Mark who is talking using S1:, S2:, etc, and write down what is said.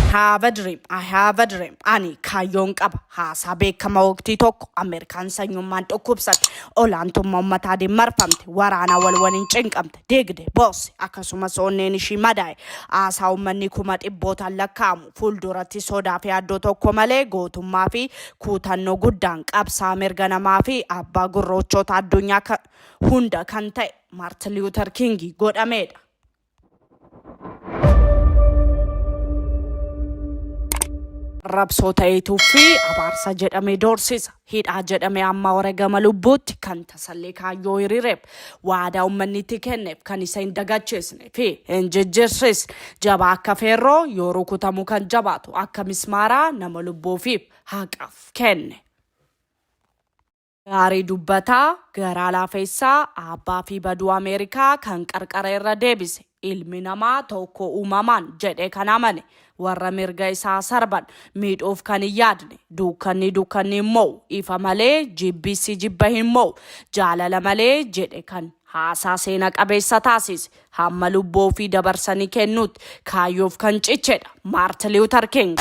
S1: Have a dream, I have a dream. Ani kaayyoon qaba. Haasaa beekama waqtii tokko Ameerikaan sanyummaan dhukkubsatte, olaantummaa uummata adiin marfamte, waraana wal waliin cinqamte, diigde, boosse, akkasumas onneen ishii madaa'e. Haasaa uummanni kuma dhibbootaan lakkaa'amu fuulduratti sodaa fi yaaddoo tokko malee gootummaa fi kuutannoo guddaan qabsaa mirga namaa fi abbaa gurroochoota addunyaa hunda kan ta'e Maartin Luuter Kingi godhameedha. Arrabsoo ta'ee tuffii, abaarsa jedhamee doorsisa, hidhaa jedhamee amma wareegama lubbuutti kan tasallee kaayyoo hiriireef, waadaa uummanni itti kenneef kan isa hin dagachiisne fi hin jijjiirsiisne, jabaa akka feerroo yoo rukutamu kan jabaatu, akka mismaaraa nama lubbuu ofiif haqaaf kenne. Gaarii dubbataa, garaa laafessaa, abbaa fi baduu Ameerikaa kan qarqara irra deebise, ilmi namaa tokko uumamaan jedhee kan amane, warra mirga isaa sarban miidhuuf kan hin yaadne, dukkanni dukkanni hin mo'u, ifa malee jibbisi jibba hin mo'u, jaalala malee jedhe kan haasaa seena qabeessa taasise, hamma lubbuu ofii dabarsanii kennuutti kaayyoof kan cichedha Maartin Luuter King.